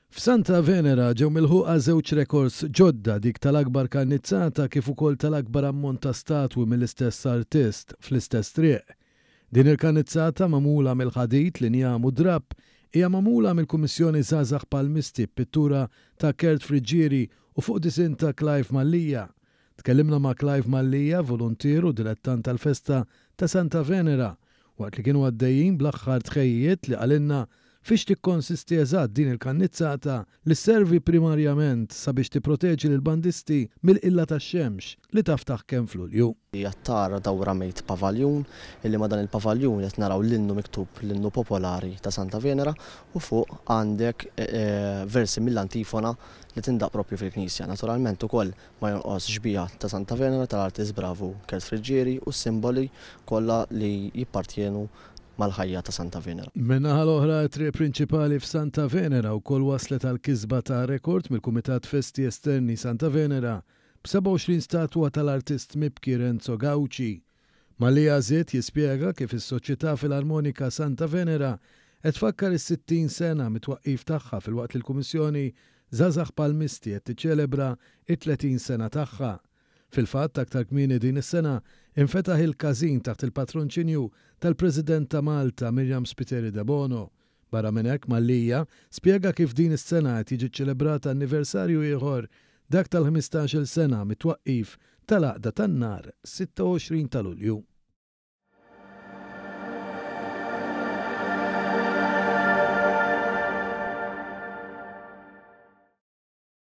F'Santa Venera ġew milħuqa żewġ rekords ġodda, dik tal-akbar karnizzata kif ukoll tal-akbar ammont ta' statwi mill-istess artist fl-istess triq. Din il-karnizzata magħmula mill-ħadid, l-injam u d-drapp hija magħmula mill-Kummissjoni Żgħażagħ Palmisti b'pittura ta' Kurt Friggieri u fuq disinn ta' Clive Mallia. Tkellimna ma' Clive Mallia, voluntier u dilettant tal-festa ta' Santa Venera, waqt li kienu għaddejjin bl-aħħar tħejjijiet li qalilna fiex tikkonsisti eżatt din il-kannizzata li sservi primarjament sabiex tipproteġi lill-bandisti mill-qilla tax-xemx li taf taħkem f'Lulju. Hija tara dawra mejt pavaljun, illi ma' dan il-pavaljun qed naraw l-innu miktub, l-innu popolari ta' Santa Venera, u fuq għandek versi mill-antifona li tindaqq proprju fil-knisja. Naturalment ukoll Ma jonqos xbieha ta' Santa Venera tal-artist bravu Kurt Friggieri u s-simboli kollha li jippartjenu mal-ħajja ta' Santa Venera. Min-naħa l-oħra, it-triq prinċipali f'Santa Venera wkoll waslet għall-kisba ta' rekord mill-Kumitat Festi Esterni Santa Venera b'27 statwa tal-artist mibki Renzo Gauci. Mallia żied jispjega kif is-Soċjetà Filarmonika Santa Venera qed tfakkar is-60 sena mit-twaqqif tagħha filwaqt li l-Kummissjoni Żgħażagħ Palmisti qed tiċċelebra t-30 sena tagħha. Fil-fatt, aktar kmieni din is-sena infetaħ il-każin taħt il-patronċinju tal-President ta' Malta Myriam Spiteri Debono. Barra minn hekk, Mallia spjega kif din is-sena qed jiġi ċċelebrat anniversarju ieħor, dak tal-ħmistax-il sena mit-twaqqif tal-Għaqda tan-Nar 26 ta' Lulju.